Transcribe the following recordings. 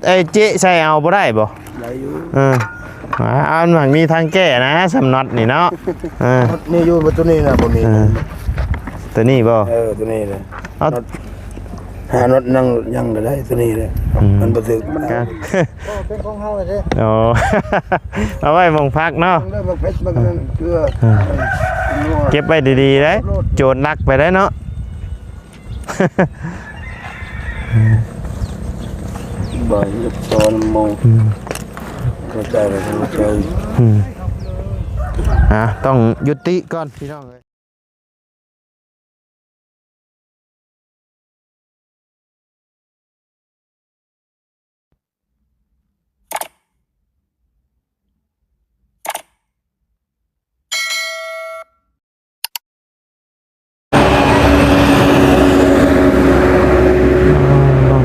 ໄອ້ເຈະໃສ່ເອົາບໍ່ໄດ້ບໍ່? ໄດ້ຢູ່ ເອີ ອາ ອັນມັນມີທາງແກ້ນະ ສຳນັດນີ້ເນາະ ເອີ ນີ້ຢູ່ ໂຕນີ້ນະ ບໍ່ມີ ເອີ ໂຕນີ້ບໍ່? ເອີ ໂຕນີ້ແຫຼະ ເອົາ ຫານັດຍັງ ຍັງກໍໄດ້ ໂຕນີ້ແຫຼະ ອືມ ມັນບໍ່ຖືກ ເປັນຂອງເຮົາເດ້ ອໍ ເອົາໄວ້ໝ່ອງພັກເນາະ ເກັບໄວ້ດີໆເດ້ ໂຈນລັກໄປໄດ້ເນາະ. ບ່າຍສອງໂມງ ອືມ ເຂົ້າໃຈແລ້ວ ເຂົ້າໃຈ ອືມ ອ່າ ຕ້ອງຍຸຕິກ່ອນ ພີ່ນ້ອງເອີຍ.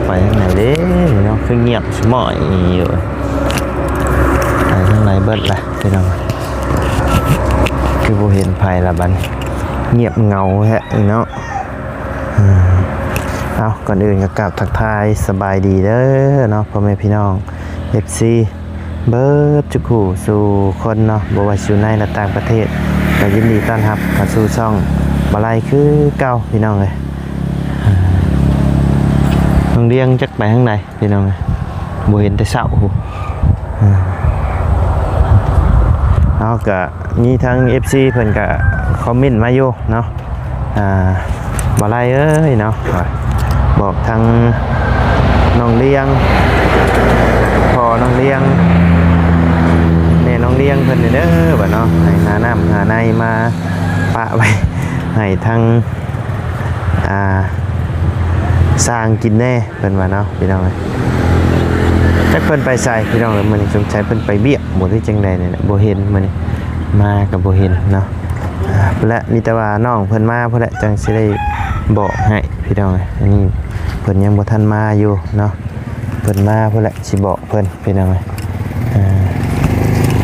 ໄປທາງໃດເດ້ເນາະ ຄືງຽບສະໝ້ອຍຢູ່ ໄປທາງໃດເບິດລະພີ່ນ້ອງ ຄືບໍ່ເຫັນໃຜລະບັດນີ້ ງຽບເຫງົາແທ້ເນາະ. ເອົາ ກ່ອນອື່ນກໍກາບທັກທາຍສະບາຍດີເດີເນາະ ພໍ່ແມ່ພີ່ນ້ອງ ເອັຟຊີ ເບິດທຸກຜູ້ສູ່ຄົນເນາະ ບໍ່ວ່າຢູ່ໃນ ແລະ ຕ່າງປະເທດ ກໍຍິນດີຕ້ອນຮັບເຂົ້າສູ່ຊ່ອງບ່າວໄລຄືເກົ່າ ພີ່ນ້ອງເອີຍ. ນ້ອງດຽງຈັກໄປທາງໃດ ພີ່ນ້ອງເອີຍ ບໍ່ເຫັນແຕ່ເຊົ້າພຸ້ນ. ເອົາ ກະມີທັງເອັຟຊີເພິ່ນກະຄອມເມັນມາຢູ່ເນາະ ອ່າ ບ່າວໄລເອີຍເນາະ ບອກທັງນ້ອງດຽງ ພໍ່ນ້ອງດຽງ ແມ່ນ້ອງດຽງເພິ່ນນີ້ເດີ ວ່າເນາະ ໃຫ້ຫານ້ຳຫາໃນມາປະໄວ້ໃຫ້ທັງ ອ່າ ຊ່າງກິນແດ່ ເພິ່ນວ່າເນາະ ພີ່ນ້ອງເອີຍ. ຈັກເພິ່ນໄປໃສພີ່ນ້ອງເອີຍ ມື້ນີ້ສົງໄສເພິ່ນໄປວຽກບໍ່ ຫຼືຈັ່ງໃດນີ້ແຫຼະ ບໍ່ເຫັນມື້ນີ້ ມາກໍບໍ່ເຫັນເນາະ. ອ່າ ແລະ ມີແຕ່ວ່ານ້ອງເພິ່ນມາພຸ້ນແຫຼະ ຈັ່ງຊິໄດ້ບອກໃຫ້ພີ່ນ້ອງເອີຍ. ອັນນີ້ເພິ່ນຍັງບໍ່ທັນມາຢູ່ເນາະ ເພິ່ນມາພຸ້ນແຫຼະຊິບອກເພິ່ນ ພີ່ນ້ອງເອີຍ.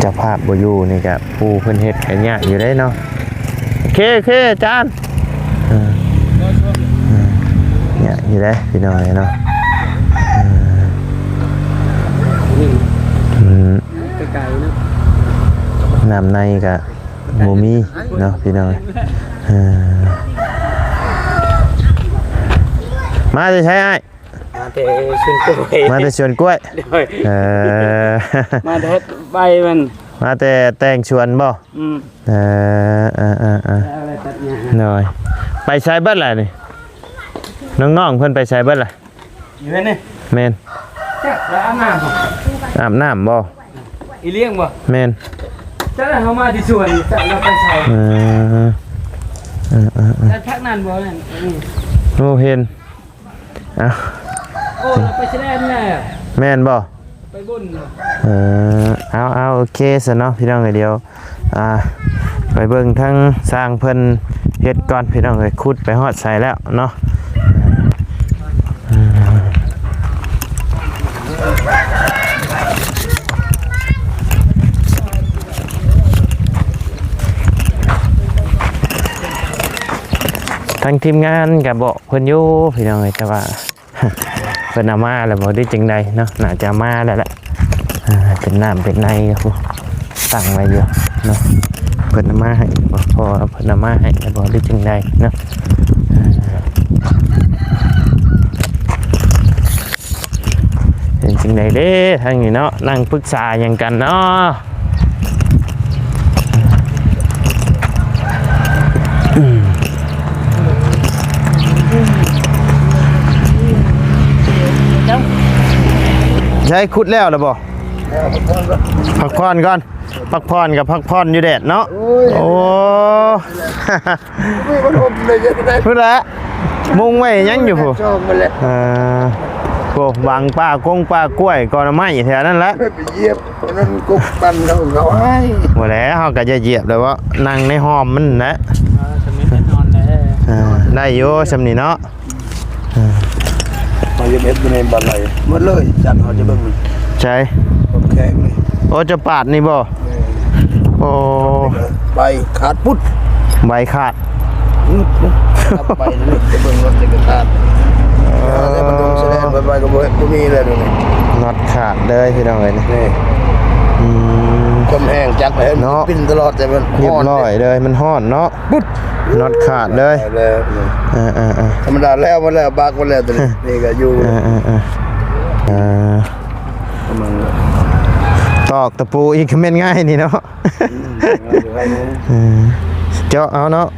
ເຈົ້າພາບບໍ່ຢູ່ນີ້ກະ ຜູ້ເພິ່ນເຮັດກໍຍາກຢູ່ເດ້ເນາະ. ໂອເຄ ໂອເຄ ອາຈານ ເອີ ເອີ ຍາກຢູ່ເດ້ພີ່ນ້ອງເອີຍເນາະ. ເອີ ອືມ ໄກໆເນາະ ນ້ຳໃນກະບໍ່ມີເນາະ ພີ່ນ້ອງເອີຍ. ເອີ ມາແຕ່ໃສອ້າຍ? ມາແຕ່ສວນກ້ວຍ ມາແຕ່ສວນກ້ວຍ ໂດຍ ເອີ ມາແຕ່ເຮັດໃບມັນ ມາແຕ່ແຕ່ງສວນບໍ່? ອືມ ເອີ ເອີ ເອີ ເອີ ໂດຍ ໄປໃສເບິດລະນີ້ ນ້ອງໆເພິ່ນໄປໃສເບິດລະ? ຢູ່ເຮືອນນີ້ ແມ່ນ ຈັກລະອາບນ້ຳ ອາບນ້ຳບໍ່? ອີ່ລ້ຽງບໍ່? ແມ່ນ ຈັກລະເຮົາມາທີ່ສວນ ຈັກລະໄປໃສ? ເອີ ເອີ ເອີ ເອີ ແລ້ວທາງນັ້ນບໍ່ນັ້ນ? ອືມ ບໍ່ເຫັນ. ເອົ້າ ໂອ້ ໄປສະແດນແລ້ວ ແມ່ນບໍ່? ໄປບຸນ ເອີ ເອົາ ເອົາ ໂອເຄຊັ້ນເນາະ ພີ່ນ້ອງເອີຍ ດຽວ ອ່າ ໄປເບິ່ງທາງຊ່າງເພິ່ນເຮັດກ່ອນ ພີ່ນ້ອງເອີຍ ຂຸດໄປຮອດໃສແລ້ວເນາະ. ທາງທີມງານກໍບອກເພິ່ນຢູ່ ພີ່ນ້ອງເອີຍ ແຕ່ວ່າ ເພິ່ນເອົາມາແລ້ວບໍ່ ຫຼືຈັ່ງໃດເນາະ ໜ້າຈະເອົາມາແລ້ວແຫຼະ. ອ່າ ເປັນນ້ຳເປັນໃນ ໂອ້ ຕັ້ງໄວ້ຢູ່ເນາະ ເພິ່ນເອົາມາໃຫ້ບໍ່ ພໍ່ເພິ່ນເອົາມາໃຫ້ແລ້ວບໍ່ ຫຼືຈັ່ງໃດເນາະ. ອ່າ ເປັນຈັ່ງໃດເດ້ທາງນີ້ເນາະ ນັ່ງປຶກສາຫຍັງກັນເນາະ? ໃຊ້ຂຸດແລ້ວລະບໍ່? ພັກຜ່ອນກ່ອນ ພັກຜ່ອນກັບພັກຜ່ອນຢູ່ແດດເນາະ. ໂອ້ຍ ໂອ້ ພຸ້ນແຫຼະ ມຸງໄວ້ຫຍັງຢູ່ພຸ້ນ. ເອີ ໂອ້ ຫວັງປ່າກົງປ່າກ້ວຍ ກໍໜໍ່ໄມ້ແຖວນັ້ນແຫຼະ ໄປຢຽບ ອັນນັ້ນກົກປັ່ນເຂົາ ເຂົາໃຫ້ ບໍ່ແຫຼະ ເຮົາກໍຢ່າຢຽບແລ້ວເວາະ ນັ່ງໃນຮ່ອມມັນແຫຼະ. ເອີ ຊຳນີ້ແນ່ນອນແຫຼະ ເອີ ໄດ້ຢູ່ຊຳນີ້ເນາະ. ເອີ ເຮົາຢາກເຮັດຢູ່ໃນບາດໄຫຼໝົດເລີຍ ຈັດເຮົາຈະເບິ່ງໃສ ຂອງແຂກນີ້. ໂອ້ ຈະປາດນີ້ບໍ່? ແມ່ນ ໂອ້ ໃບຂາດປຸດ ໃບຂາດ ອືມ ໄປເລີຍ ໄປເບິ່ງລົດຈັກກະຕານ. ເອີ ແຕ່ມັນລົງສະແດງໄປ ໄປກໍບໍ່ ບໍ່ມີແລ້ວນີ້ ນັດ ເລີຍພີ່ນ້ອງເອີຍນີ້ ນີ້ ອືມ ຄວາມແຮງຈັກເຫັນ ເນາະ ປິ່ນຕະຫຼອດ ແຕ່ມັນ ຮຽບຮ້ອຍເລີຍ ມັນຮ້ອນເນາະ ປຸດ ນັອດຂາດເລີຍ ແລ້ວ ເອີໆໆ ທຳມະດາແລ້ວ ມາແລ້ວ ບາກມາແລ້ວ ຕົວນີ້ ນີ້ກໍຢູ່ ເອີໆໆ ປະມານນັ້ນ ຕອກຕະປູອີກກໍແມ່ນງ່າຍນີ້ເນາະ ອືມ ເອີ ເຈາະເອົາເນາະ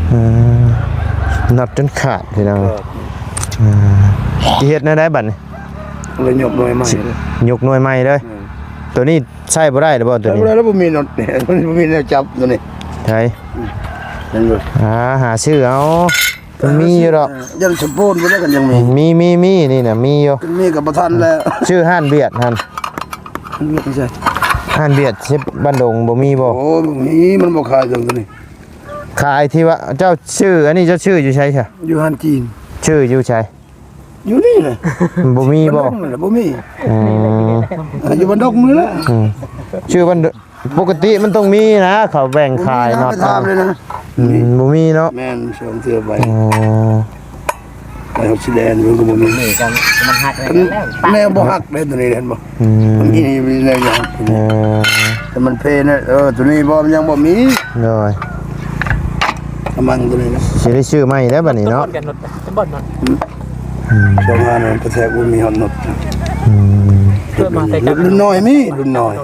ເອີ ນັອດຈົນຂາດພີ່ນ້ອງ ເອີ ຊິເຮັດແນວໃດບັດນີ້? ເລີຍຍົກໜ່ວຍໃໝ່ ຍົກໜ່ວຍໃໝ່ເລີຍ ອືມ ຕົວນີ້ໃຊ້ບໍ່ໄດ້ແລ້ວບໍ່ຕົວນີ້? ໃຊ້ບໍ່ໄດ້ແລ້ວ ບໍ່ມີນັອດ ບໍ່ມີແນວຈັບຕົວນີ້ ໃສ ອືມ ເຫັນບໍ່? ອ່າ ຫາຊື້ເອົາ ມັນມີຢູ່ດອກ ເອີ ຢ້ານສະໂປນບໍ່ໄດ້ກັນຍັງມີ ມີ ມີ ມີ ນີ້ນະ ມີຢູ່ ມີກໍບໍ່ທັນແລ້ວ ຊື້ຮ້ານບຽດຫັ້ນ ຮ້ານບຽດໃສ? ຮ້ານບຽດເຊບບ້ານດົງບໍ່ມີບໍ່? ໂອ້ ບໍ່ມີ ມັນບໍ່ຂາຍຕົວນີ້ ຂາຍທີ່ວ່າເຈົ້າຊື້ ອັນນີ້ເຈົ້າຊື້ຢູ່ໃສຊະ? ຢູ່ຮ້ານຈີນ ຊື້ຢູ່ໃສ? ຢູ່ນີ້ແຫຼະ ບໍ່ມີບໍ່? ບ້ານດົງນີ້ແຫຼະ ບໍ່ມີ ອືມ ອ່າ ຢູ່ບ້ານດົງນີ້ແຫຼະ ອືມ ຊື່ບ້ານ ປົກກະຕິມັນຕ້ອງມີນະ ເຂົາແບ່ງຂາຍເນາະ ໄປຖາມເລີຍນະ ອືມ ບໍ່ມີເນາະ ແມ່ນ ສອງເທື່ອໄປ ອໍ ໄປຮອດຊິແລນມັນກໍບໍ່ມີ ມັນຫັກແລ້ວ ແນວບໍ່ຫັກເດ້ຕົວນີ້ເຫັນບໍ່? ອືມ ມັນມີ ມີແນວຢ່າງ ເອີ ແຕ່ມັນເພນະ ເອີ ຕົວນີ້ບໍ່ ມັນຍັງບໍ່ມີ ໂດຍ ກຳລັງຕົວນີ້ນະ ຊິໄດ້ຊື້ໃໝ່ແລ້ວບັດນີ້ເນາະ ຈະບ່ອນກັນລົດ ຈະບ່ອນນອນ ອືມ ອືມ ໂຮງງານນັ້ນກະແທກບໍ່ມີຮອດນົດ ອືມ ເກີດມາແຕ່ ລຸ້ນ ລຸ້ນນ້ອຍມີ ລຸ້ນນ້ອຍ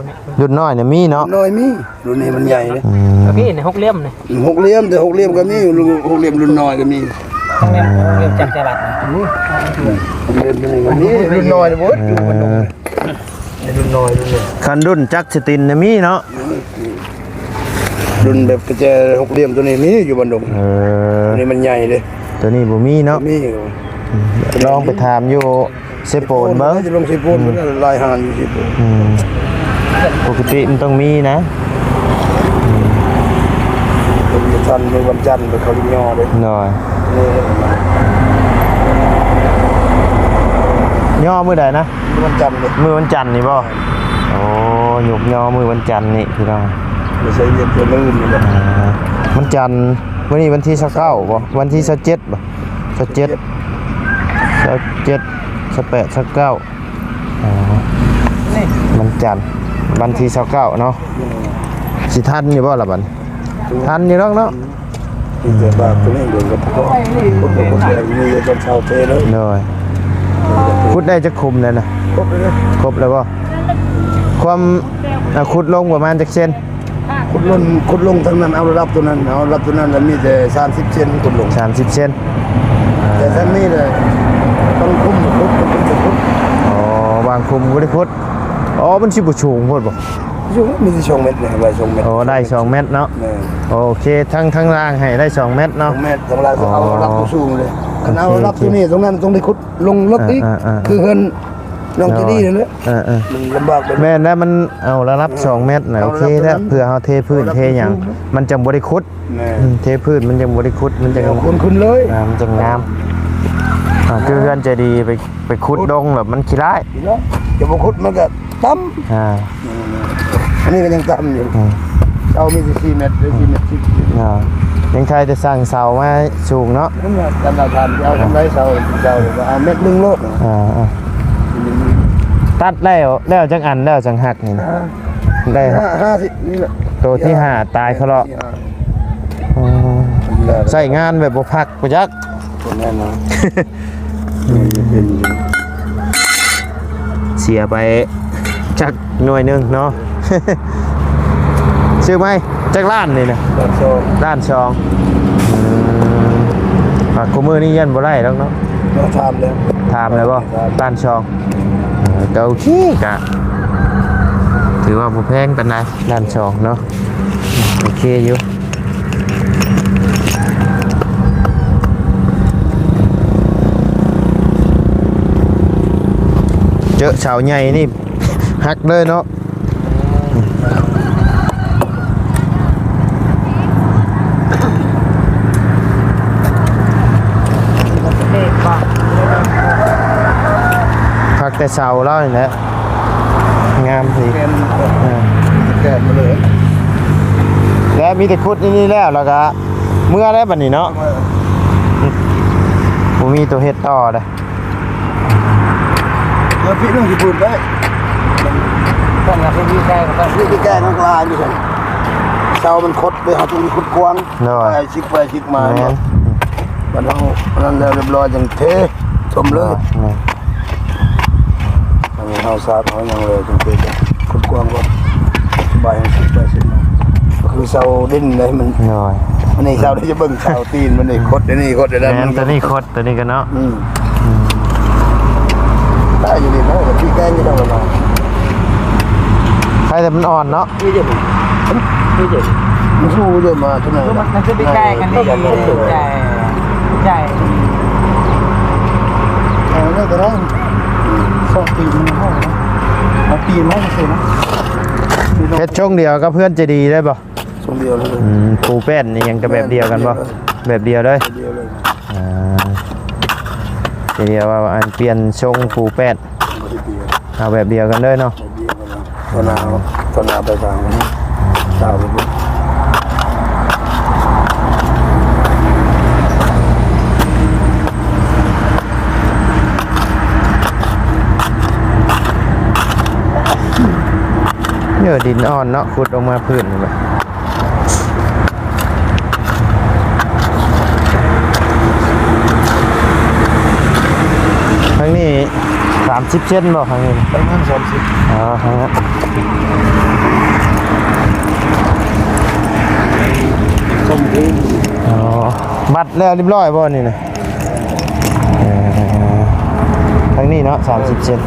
ລຸ້ນນ້ອຍນະມີເນາະ ລຸ້ນນ້ອຍມີ ລຸ້ນນີ້ມັນໃຫຍ່ເດ້ ອືມ ໂອເຄ ນີ້ຫົກຫຼ່ຽມນີ້ ຫົກຫຼ່ຽມ ແຕ່ຫົກຫຼ່ຽມກໍມີ ລຸ້ນ ຫົກຫຼ່ຽມລຸ້ນນ້ອຍກໍມີ ຫົກຫຼ່ຽມ ຫົກຫຼ່ຽມຈັກສະວັດ ອືມ ຫົກຫຼ່ຽມຕົວນີ້ກໍມີ ລຸ້ນນ້ອຍເບິດ ເອີ ຢູ່ມັນ ລຸ້ນນ້ອຍ ລຸ້ນນ້ອຍ ຄັນລຸ້ນຈັກສະຕິນນະມີເນາະ ລຸ້ນແບບກະແຈຫົກຫຼ່ຽມຕົວນີ້ມີຢູ່ບ້ານດົງ ເອີ ຕົວນີ້ມັນໃຫຍ່ເດ້ ຕົວນີ້ບໍ່ມີເນາະ ບໍ່ມີ ອືມ ລອງໄປຖາມຢູ່ເຊໂປນເບິ່ງ ຈະລົງເຊໂປນ ອືມ ຫຼາຍຮ້ານຢູ່ເຊໂປນ ອືມ ປົກກະຕິມັນຕ້ອງມີນະ ອືມ ເປັນວັນຈັນ ມື້ວັນຈັນໄປເຂົາລິຍໍເດ້ ໂດຍ ຍໍມື້ໃດນະ? ມື້ວັນຈັນເດ້ ມື້ວັນຈັນນີ້ບໍ່? ໂອ້ ຍົກຍໍມື້ວັນຈັນນີ້ພີ່ນ້ອງ ບໍ່ໃຊ່ວຽກແຕ່ມື້ນີ້ແຫຼະ ອ່າ ວັນຈັນ ມື້ນີ້ວັນທີຊາວເກົ້າບໍ່? ວັນທີຊາວເຈັດບໍ່? ຊາວເຈັດ ຊາວເຈັດ ຊາວແປດ ຊາວເກົ້າ ອໍ ວັນຈັນ ວັນທີຊາວເກົ້າເນາະ ອືມ ຊິທັນຢູ່ບໍ່ລະບັດນີ້? ທັນຢູ່ດອກເນາະ ມີແຕ່ບາກຕົວນີ້ເດີ ຄົນບໍ່ຄົນແບບມີແຕ່ເຊົາເທເລີຍ ໂດຍ ຂຸດໄດ້ຈັກຂຸມແລ້ວນະ? ຄົບແລ້ວນະ ຄົບແລ້ວບໍ່? ຄວາມ ອ່າ ຂຸດລົງປະມານຈັກເຊັນ? ຂຸດລົງ ຂຸດລົງທາງນັ້ນ ເອົາລະດັບຕົວນັ້ນ ເອົາລະດັບຕົວນັ້ນ ແລ້ວມີແຕ່ສາມສິບເຊັນຂຸດລົງ ສາມສິບເຊັນ ແຕ່ທາງນີ້ແຫຼະ ບາງຂຸມຂຸດ ບາງຂຸມບໍ່ຂຸດ ອໍ ບາງຂຸມບໍ່ໄດ້ຂຸດ ອໍ ມັນຊິບໍ່ສູງໂພດບໍ່? ສູງ ມີແຕ່ສອງແມັດນະ ໄວ້ສອງແມັດ ໂອ້ ໄດ້ສອງແມັດເນາະ ແມ່ນ ໂອເຄ ທາງ ທາງລ່າງໃຫ້ໄດ້ສອງແມັດເນາະ ສອງແມັດ ທາງລ່າງ ອໍ ເອົາລະດັບສູງໆເລີຍ ຄັນເອົາລະດັບຕົວນີ້ ຕົງນັ້ນຕ້ອງໄດ້ຂຸດລົງເລິກອີກ ອ່າໆໆ ຄືເຮືອນນ້ອງຈີດີນັ້ນແຫຼະ ອ່າໆ ມັນລຳບາກ ແມ່ນແລ້ວ ມັນເອົາລະດັບສອງແມັດນະ ເອົາລະດັບ ໂອເຄແລ້ວ ເພື່ອເຮົາເທພື້ນເທຫຍັງ ມັນຈັ່ງບໍ່ໄດ້ຂຸດ ແມ່ນ ອືມ ເທພື້ນມັນຈັ່ງບໍ່ໄດ້ຂຸດ ມັນຈັ່ງ ແນວຄົນຂຶ້ນເລີຍ ອ່າ ມັນຈັ່ງງາມ ອ່າ ຄືເຮືອນໃຈດີໄປ ໄປຂຸດ ຂຸດ ດົງແລ້ວມັນຂີ້ຮ້າຍ ຈະບໍ່ຂຸດມັນກໍຕ່ຳ ອ່າ ອືມ ອັນນີ້ກໍຍັງຕ່ຳຢູ່ ອືມ ເສົາມີແຕ່ສີ່ແມັດ ເຫຼືອສີ່ແມັດສິບ ອ່າ ຍັງໄຄແຕ່ສັ່ງເສົາມາສູງເນາະ ນັ້ນແຫຼະ ຕາມລາວທ່ານ ເອົາ ອ່າ ກຳໄລເສົາ ເສົາກໍເອົາແມັດໜຶ່ງໂລດ ອ່າໆ ຕັດແລ້ວ ແລ້ວຈັກອັນແລ້ວຈັ່ງຫັກນີ້ນະ ອ່າ ໄດ້ ຫ້າ ຫ້າສິບນີ້ແຫຼະ ໂຕທີຫ້າຕາຍເຂົາເລາະ ສີ່ຫ້າ ອໍ ໃຊ້ງານແບບບໍ່ພັກ ບໍ່ຈັກ ບໍ່ແນ່ນອນ ເສຍໄປຈັກໜ່ວຍໜຶ່ງເນາະ ຊື້ໃໝ່ ຈັກລ້ານນີ້ນະ? ລ້ານສອງ ລ້ານສອງ ອືມ ວ່າຄູ່ມື້ນີ້ຢ້ານບໍ່ໄດ້ດອກເນາະ ຖາມແລ້ວ ຖາມແລ້ວບໍ່? ຖາມ ລ້ານສອງ ເອີ ກໍໂອເຄ ກະຖືວ່າບໍ່ແພງປານໃດ ລ້ານສອງເນາະ ໂອເຄຢູ່ ເຈີເສົາໃຫຍ່ນີ້ຫັກເລີຍເນາະ ພັກແຕ່ເສົາລາວນີ້ແຫຼະ ງາມດີ ແກ່ນ ເອີ ແກ່ນມາເລີຍ ແລ້ວມີແຕ່ຂຸດນີ້ແລ້ວ ແລ້ວກະເມືອແລ້ວບັດນີ້ເນາະ ເມືອ ບໍ່ມີຕົວເຮັດຕໍ່ເດ້. ພີ່ນ້ອງຊິເປີດໄດ້ ຕ້ອງຮັບວິທີແກ້ ວິທີແກ້ມັນກໍຫຼາຍຢູ່ຊັ້ນ ເສົາມັນຄົດເດ້ ເຮົາຕ້ອງຂຸດກວ້າງ ໂດຍ ໄປຊິກໄປຊິກມາ ແມ່ນ ເນາະ ບັດເຮົາອັນນັ້ນແລ້ວຮຽບຮ້ອຍ ຈັ່ງເທຖົມເລີຍ ແມ່ນ ອັນນີ້ເຮົາສາດເຮົາຫຍັງເລີຍ ຈັ່ງເທ ຂຸດກວ້າງກ່ອນ ສະບາຍ ຊິກໄປຊິກມາ ກໍຄືເສົາດິນເດ້ ມັນ ໂດຍ ອັນນີ້ເສົາທີ່ຈະເບິ່ງ ເສົາຕີນມັນນີ້ ຄົດອັນນີ້ ຄົດອັນນັ້ນ ແມ່ນ ມັນ ຕົວນີ້ຄົດ ຕົວນີ້ກໍເນາະ ອືມ ອືມ ໄດ້ຢູ່ນີ້ເນາະ ທີ່ແກ້ງຢູ່ເນາະ ໃຄແຕ່ມັນອ່ອນເນາະ ນີ້ເດ້ ນີ້ເດ້ ມັນສູ້ເດີມາເທົ່ານັ້ນ ມັນຄືໄປແກ້ງກັນນີ້ ໃຫຍ່ ໃຫຍ່ ເອົາໄດ້ກໍໄດ້ ສອງປີມັນເອົາ ເອົາປີມາໃຫ້ຊື່ນະ ເຮັດຊ່ອງດຽວກັບເພື່ອນເຈດີໄດ້ບໍ່? ຊົງດຽວເລີຍ ອືມ ປູແປ້ນນີ້ຫຍັງກໍແບບດຽວກັນບໍ່? ແບບດຽວເລີຍ ແບບດຽວເລີຍ ອ່າ ເດ ວ່າອັນປ່ຽນຊົງປູແປ້ນ ບໍ່ໄດ້ປ່ຽນ ເອົາແບບດຽວກັນເລີຍເນາະ ແບບດຽວກັນເນາະ ຕອນໜ້າ ຕອນໜ້າໄປທາງ ຊາວໄປພຸ້ນ ເອີ ດິນອ່ອນເນາະ ຂຸດລົງມາພື້ນນີ້ແຫຼະ ທາງນີ້ສາມສິບເຊັນບໍ່? ທາງນີ້ປະມານສາມສິບ ອໍ ທາງນັ້ນ ອໍ ບັດແລ້ວຮຽບຮ້ອຍບໍ່ນີ້ນະ? ເອີ ທາງນີ້ເນາະ ສາມສິບເຊັນ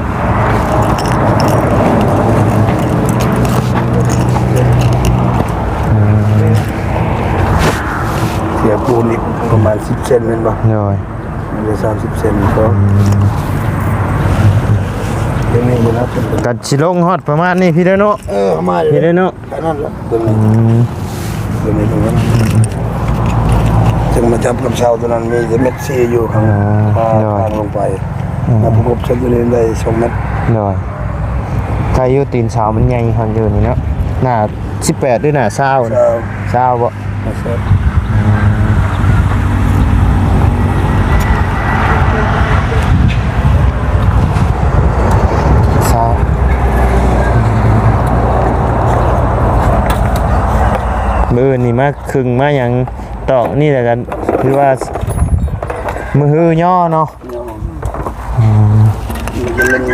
ອືມ ເສຍປູນອີກປະມານສິບເຊັນແມ່ນບໍ່? ໂດຍ ມັນເຫຼືອສາມສິບເຊັນກໍ ອືມ ເປັນນີ້ຢູ່ນະ ກໍຊິລົງຮອດປະມານນີ້ພີ້ເດີເນາະ ເອີ ປະມານນີ້ພີ້ເດີເນາະ. ແຄ່ນັ້ນລະ ເບິ່ງ ອືມ ເບິ່ງນີ້ ເບິ່ງນັ້ນ ຈຶ່ງມາຈັບກັບເສົາຕົວນັ້ນ ມີແຕ່ເມັດສີ່ຢູ່ຂ້າງ ອ່າ ຂ້າງ ໂດຍ ທາງລົງໄປ ອືມ ມາປະກົບເສັດຢູ່ນີ້ໄດ້ສອງເມັດ ໂດຍ ໃກ້ຢູ່ຕີນເສົາມັນໃຫຍ່ຄັກຢູ່ນີ້ເນາະ ໜ້າສິບແປດ ຫຼື ໜ້າຊາວ ຊາວ ຊາວບໍ່? ອືມ ຊາວ ມື້ອື່ນນີ້ມາຄຶງມາຫຍັງຕອກນີ້ແຫຼະ ກໍຄືວ່າມື້ຮືຍໍເນາະ ອືມ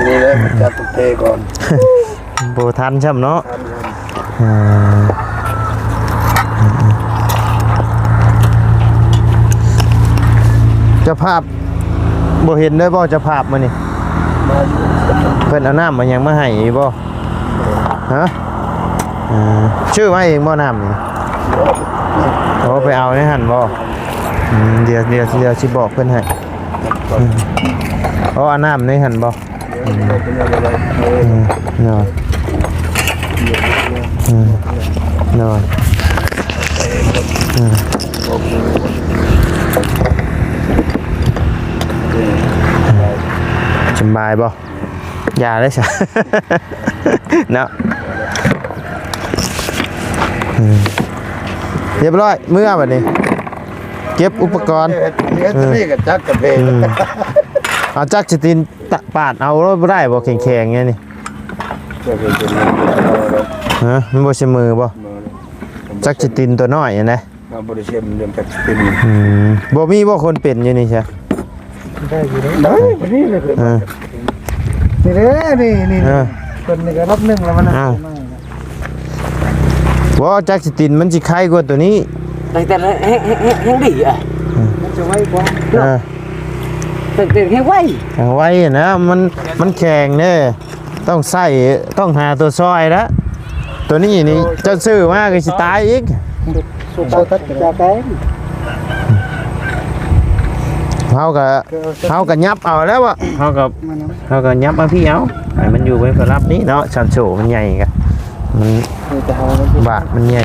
ນີ້ແຫຼະ ຈັດເຕະກ່ອນ ບໍ່ທັນຊ້ຳເນາະ ອ່າ ເຈົ້າພາບບໍ່ເຫັນເລີຍບໍ່ ເຈົ້າພາບມື້ນີ້ ເພິ່ນເອົານ້ຳເອົາຫຍັງມາໃຫ້ຢູ່ບໍ່? ຮະ? ເອີ ຊື້ມາເອງບໍ່ນ້ຳນີ້? ໂອ້ ໄປເອົາໃນຫັ້ນບໍ່? ອືມ ດຽວ ດຽວ ດຽວຊິບອກເພິ່ນໃຫ້ ອືມ ເອົານ້ຳໃນຫັ້ນບໍ່? ອືມ ເອີ ເນາະ ອືມ ເນາະ ອືມ ສຳບາຍບໍ່? ຢ່າເລີຍຊະ ເນາະ ອືມ ຮຽບຮ້ອຍ ເມືອບັດນີ້ ເກັບອຸປະກອນ ເຮັດ ເຮັດ ເອີ ນີ້ກໍຈັກກະເພ ອືມ ເອົາຈັກສະຕິນ ຕະ ປາດເອົາໂລດ ບໍ່ໄດ້ບໍ່ ແຂງໆ ແນວນີ້ ຮະ ມັນບໍ່ສະເໝີບໍ່? ຈັກສະຕິນຕົວນ້ອຍຫັ້ນນະ ເຮົາບໍ່ໄດ້ເຊື່ອມເລື່ອງຈັກສະຕິນ ອືມ ບໍ່ມີບໍ່ຄົນເປັນຢູ່ນີ້ຊະ? ໄດ້ຢູ່ເດ້ ໄດ້ ນີ້ເລີຍ ເອີ ນີ້ເດ້ ນີ້ ນີ້ ເອີ ເພິ່ນນີ້ກໍລະດັບໜຶ່ງແລ້ວ ມັນນະ ອ່າ ບໍ່ ຈັກສະຕິນມັນຊິໄຄກວ່າຕົວນີ້ ແຕ່ ແຕ່ແຮງ ແຮງ ແຮງ ແຮງດີອ່ະ ອືມ ມັນຈະໄວກວ່າ ເອີ ເນາະ ແຕ່ ແຕ່ແຮງໄວ ແຮງໄວນະ ມັນ ມັນແຂງເດ້ ຕ້ອງໃຊ້ ຕ້ອງຫາຕົວຊ່ອຍລະ ຕົວນີ້ນີ້ ເຈົ້າຊື້ມາກໍຊິຕາຍອີກ ເຮົາກໍ ເຮົາກໍຫຍັບເອົາແລ້ວ ເຮົາກໍ ເຮົາກໍຫຍັບມາພີ້ເອົາ ໃຫ້ມັນຢູ່ໄປສຳລັບນີ້ເນາະ ຊານໂຊມັນໃຫຍ່ກະ ມັນ ບາດມັນໃຫຍ່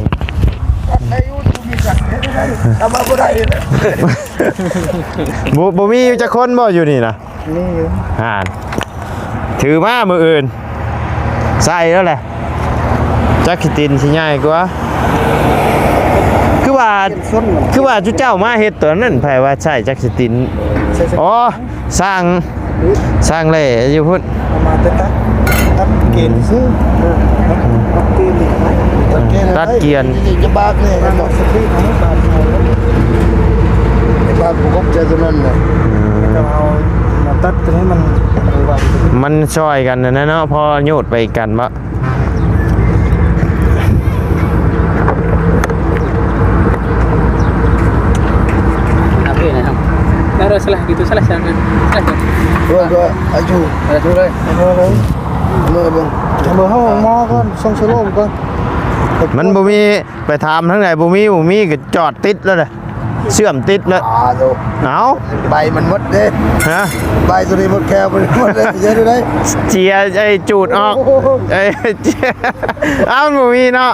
ບໍ່ ບໍ່ມີຈັກຄົນບໍ່ຢູ່ນີ້ນະ? ມີຢູ່ ອ່າ ຖືມາມື້ອື່ນ ໃສ່ແລ້ວແຫຼະ ຈັກຂີ້ຕີນຊິໃຫຍ່ກວ່າ ຄືວ່າ ຄືວ່າຈຸເຈົ້າມາເຮັດຕົວນັ້ນ ໃຜວ່າໃສ່ຈັກຂີ້ຕີນ ອໍ ສ້າງ ສ້າງແຫຼຢູ່ພຸ້ນ ເອົາມາແຕ່ຕັດ ຕັດເກນຊື່ ເອີ ຕັດເກນນີ້ ຕັດເກນ ຕັດກຽນ ຈະບາກນີ້ ສະປີດ ຈະບາກບໍ່ຄົບໃຈຕົວນັ້ນນະ ອືມ ເຮົາມາຕັດຕົວນີ້ມັນ ມັນຊ່ອຍກັນຫັ້ນນະເນາະ ພໍຍູດໄປກັນເນາະ. ມັນບໍ່ມີ ໄປຖາມທາງໃດ ບໍ່ມີ ບໍ່ມີກໍຈອດຕິດແລ້ວເດ້. ເຊື່ອມຕິດແລ້ວ ອາໂຕ ເອົາ ໃບມັນໝົດເດ້ ຮະ ໃບຕົວນີ້ໝົດແຄວມັນໝົດເດ້ ເຮັດໄດ້ ເຈຍໄອ້ຈູດອອກ ໂອ້ໂຫ ເອີ ເຈຍ ເອົ້າ ມັນບໍ່ມີເນາະ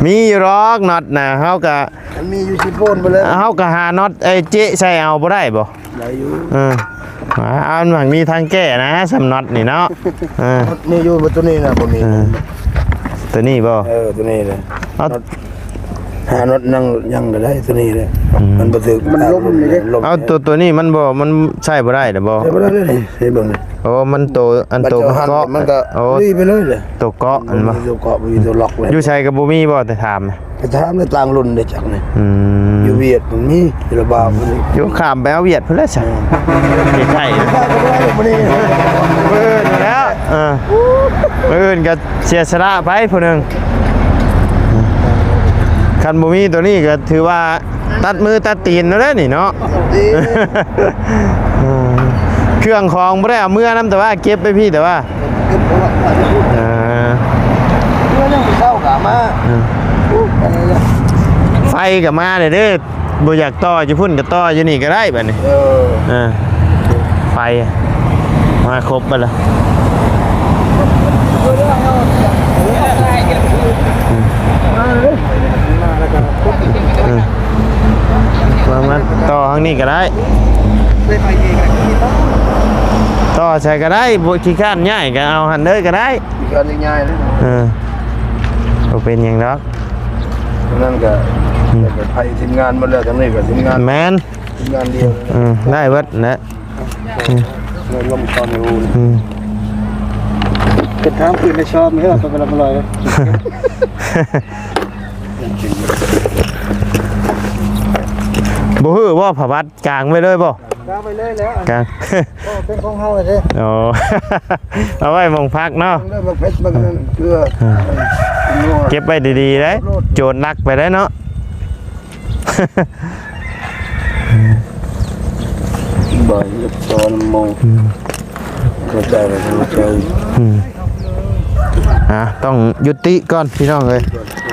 ມີຢູ່ດອກນັອດນະ ເຮົາກະ ມັນມີຢູ່ຊິບໂປນໄປເລີຍ ເຮົາກະຫານັອດໄອ້ເຈະໃສ່ເອົາບໍ່ໄດ້ບໍ່? ໄດ້ຢູ່ ເອີ ອັນມັນມີທາງແກ້ນະ ສຳນັດນີ້ເນາະ ເອີ ມີຢູ່ ໂຕນີ້ນະ ບໍ່ມີ ເອີ ໂຕນີ້ບໍ່? ເອີ ໂຕນີ້ແຫຼະ ເອົາ ຫານັອດຍັງ ຍັງກໍໄດ້ ໂຕນີ້ແຫຼະ ອືມ ມັນບໍ່ຖືກ ມັນລົ້ມນີ້ເດ້ ເອົາ ໂຕ ໂຕນີ້ມັນບໍ່ ມັນໃຊ້ບໍ່ໄດ້ເດ້ບໍ່? ໃຊ້ບໍ່ໄດ້ເລີຍນີ້ ເບິ່ງນີ້ ໂອ້ ມັນໂຕ ອັນໂຕມັນເກາະ ມັນກໍ ໂອ້ ລີ້ໄປເລີຍເດ້ ໂຕເກາະ ມັນບໍ່ ໂຕເກາະ ມີໂຕລັອກເລີຍ ຢູ່ໃສກໍບໍ່ມີບໍ່? ແຕ່ຖາມ ໄປຖາມໃນຕ່າງລຸ້ນໄດ້ຈັກນີ້ ອືມ ຢູ່ຫວຽດມັນມີ ຢູ່ລະບາວມັນມີ ຢູ່ຂ້າມໄປເອົາຫວຽດພຸ້ນແຫຼະຊະ ເອີ ໃກ້ໆ ໄປບໍ່ໄດ້ມື້ນີ້ ມື້ອື່ນແລ້ວ ເອີ ມື້ອື່ນກໍເສຍສະຫຼະໄປຜູ້ໜຶ່ງ ຄັນບໍ່ມີໂຕນີ້ກໍຖືວ່າຕັດມືຕັດຕີນແລ້ວເດ້ນີ້ເນາະ ເອີ ເຄື່ອງຂອງບໍ່ໄດ້ເອົາເມືອນຳ ແຕ່ວ່າເກັບໄວ້ພີ້ ແຕ່ວ່າ ເອີ ເມື່ອຍັງເຊົ້າກໍມາ ເອີ ໄຟກໍມາເດ້ ບໍ່ຢາກຕໍ່ຢູ່ພຸ້ນກໍຕໍ່ຢູ່ນີ້ກໍໄດ້ບັດນີ້ ເອີ ເອີ ໄຟມາຄົບບັດລະ ອືມ ມາແລ້ວກໍຄົບ ເອີ ມາ ມາຕໍ່ທາງນີ້ກໍໄດ້ ຕໍ່ໃສກໍໄດ້ ບໍ່ຂີ້ຄ້ານຍ້າຍກໍເອົາຫັ້ນເລີຍກໍໄດ້ ຂີ້ຄ້ານຍ້າຍເລີຍ ເອີ ບໍ່ເປັນຫຍັງດອກ ນັ້ນກໍ ອືມ ໄປທີມງານໝົດແລ້ວ ທາງນີ້ກໍທີມງານ ແມ່ນ ທີມງານດຽວ ອືມ ໄດ້ເບິດແຫຼະ ອືມ ລົມຕອນຢູ່ ອືມ ເປັນທາງຄືນໄດ້ຊອມເດີ ໄປລຳລອຍ ບໍ່ຮູ້ບໍ່ ຜ້າບັດກາງໄວ້ເລີຍບໍ່? ກາງໄວ້ເລີຍແລ້ວ ກາງ ເປັນຂອງເຮົາເດ້ ອໍ ເອົາໄວ້ໝ່ອງພັກເນາະ ເອົາໄວ້ໝ່ອງເພັດ ໝ່ອງເກືອ ເກັບໄວ້ດີໆເດ້ ໂຈນລັກໄປໄດ້ເນາະ ບໍ່ ຕອນໝ່ອງ ອືມ ເຂົ້າໃຈແລ້ວ ເຂົ້າໃຈ ອືມ ອ່າ ຕ້ອງຍຸຕິກ່ອນພີ່ນ້ອງເອີຍ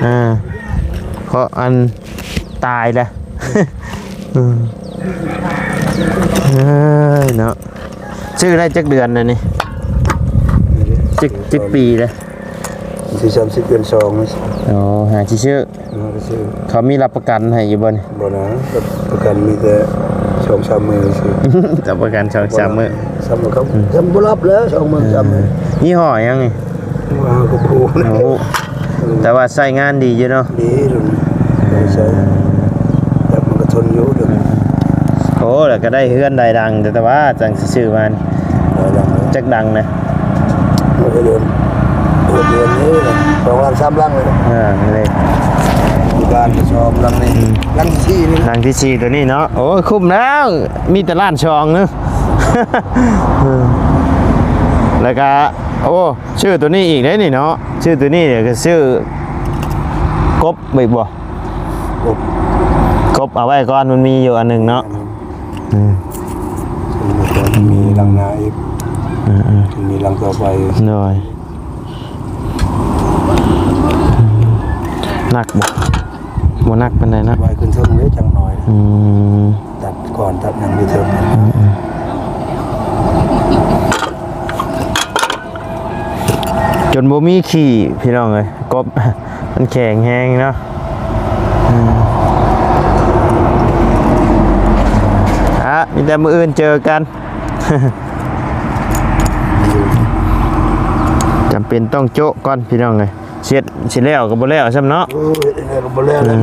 ອ່າ ເພາະອັນ ຕາຍແລ້ວ ເອີ ເອີຍເນາະ ຊື້ໄດ້ຈັກເດືອນແລ້ວນີ້? ຈັກ ຈັກປີແລ້ວ? ວັນທີສາມສິບເດືອນສອງນີ້ ອໍ ຫາຊິຊື້ ຫາຊິຊື້ ເຂົາມີຮັບປະກັນໃຫ້ຢູ່ບໍ່ນີ້? ບໍ່ນະ ປະກັນມີແຕ່ສອງສາມມື້ຊື່ ຮັບປະກັນສອງສາມມື້ ຊ້ຳບໍ່ຮັບ ອືມ ຊ້ຳບໍ່ຮັບແລ້ວ ສອງມື້ ເອີ ສາມມື້ ຍີ່ຫໍ້ຫຍັງນີ້? ວ່າກໍບໍ່ຮູ້ ບໍ່ຮູ້ ເອີ ແຕ່ວ່າໃຊ້ງານດີຢູ່ເນາະ ດີຢູ່ ເອີ ໃຊ້ ແບບມັນກໍທົນຢູ່ ເອີ ໂອ້ ແລ້ວກໍໄດ້ເຮືອນໄດ້ດັງ ແຕ່ ແຕ່ວ່າຈັ່ງຊິຊື້ມານີ້ ໄດ້ດັງ ຈັກດັງນະ? ໂອ້ຍ ເດືອນ ເດືອນນີ້ສອງຫຼັງສາມຫຼັງເລີຍ ເອີ ນີ້ເລີຍ ຢູ່ບ້ານກໍຊອມຫຼັງນີ້ ອືມ ຫຼັງທີສີ່ນີ້ ຫຼັງທີສີ່ຕົວນີ້ເນາະ ໂອ້ຍ ຄຸ້ມແລ້ວ ມີແຕ່ລ້ານສອງເນາະ ເອີ ແລ້ວກໍ ໂອ້ ຊື້ຕົວນີ້ອີກເດ້ນີ້ເນາະ ຊື້ຕົວນີ້ແລ້ວກໍຊື້ກົບໄວ້ບໍ່? ກົບ ກົບເອົາໄວ້ກ່ອນ ມັນມີຢູ່ອັນໜຶ່ງເນາະ ອືມ ມີຫຼັງໜ້າອີກ ເອີໆ ມີຫຼັງຕໍ່ໄປ ໂດຍ ໜັກບໍ່? ບໍ່ໜັກປານໃດເນາະ ໄວ້ຂຶ້ນເທິງເດ້ຈັກໜ້ອຍ ອືມ ຕັດກ່ອນຕັດຫຍັງຢູ່ເທິງ ອືມໆ ຈົນບໍ່ມີຂີ້ພີ່ນ້ອງເອີຍ ກົບ ມັນແຂງແຮງເນາະ ອືມ ອ່ະ ມີແຕ່ມື້ອື່ນເຈີກັນ ຈຳເປັນຕ້ອງໂຈະກ່ອນພີ່ນ້ອງເອີຍ ເຮັດຊິແລ້ວກໍບໍ່ແລ້ວຊ້ຳເນາະ ເອີ ເຮັດແລ້ວກໍບໍ່ແລ້ວ ອືມ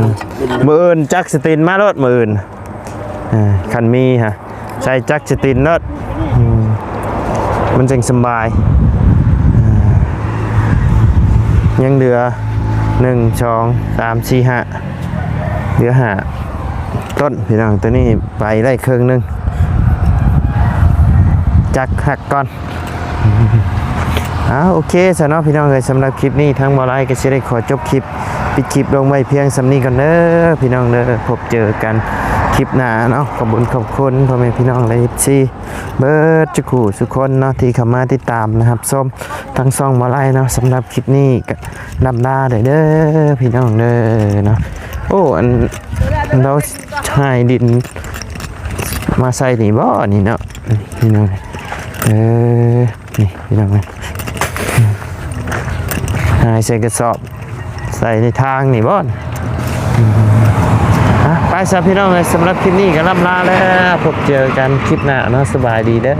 ມື້ອື່ນຈັກສະຕິນມາໂລດ ມື້ອື່ນ ອ່າ ຄັນມີຮະ ໃສ່ຈັກສະຕິນໂລດ ອືມ ມັນຈຶ່ງສຳບາຍ. ອ່າ ຍັງເຫຼືອ ໜຶ່ງ ສອງ ສາມ ສີ່ ຫ້າ ເຫຼືອຫ້າຕົ້ນພີ່ນ້ອງ. ໂຕນີ້ໄປໄດ້ເຄິ່ງໜຶ່ງ ຈັກຫັກກ່ອນ. ອ່າ ໂອເຄຊະເນາະພີ່ນ້ອງເອີຍ, ສຳລັບຄລິບນີ້ທາງບໍ່ໄລກໍຊິໄດ້ຂໍຈົບຄລິບ ປິດຄລິບລົງໄວ້ພຽງສ່ຳນີ້ກ່ອນເດີພີ່ນ້ອງເດີ. ພົບເຈີກັນຄລິບໜ້າເນາະ. ຂອບບຸນຂອບຄຸນພໍ່ແມ່ພີ່ນ້ອງ ແລະ ເອັຟຊີ ເບິດທຸກຜູ້ທຸກຄົນເນາະ ທີ່ເຂົ້າມາຕິດຕາມ ແລະ ຮັບຊົມທາງຊ່ອງບໍ່ໄລເນາະ. ສຳລັບຄລິບນີ້ກໍລ່ຳລາໄດ້ເດີພີ່ນ້ອງເດີເນາະ. ໂອ້ ອັນ ລາວຫາຍດິນມາໃສ່ນີ້ບໍ່ນີ້ເນາະ ພີ່ນ້ອງ. ເອີ ນີ້ພີ່ນ້ອງເອີຍ ຫາຍໃສ່ກະສອບ ໃສ່ໃນທາງນີ້ບໍ່? ອ່ະ ໄປຊະພີ່ນ້ອງເອີຍ, ສຳລັບຄລິບນີ້ກໍລ່ຳລາແລ້ວ, ພົບເຈີກັນຄລິບໜ້າເນາະ, ສະບາຍດີເດີ.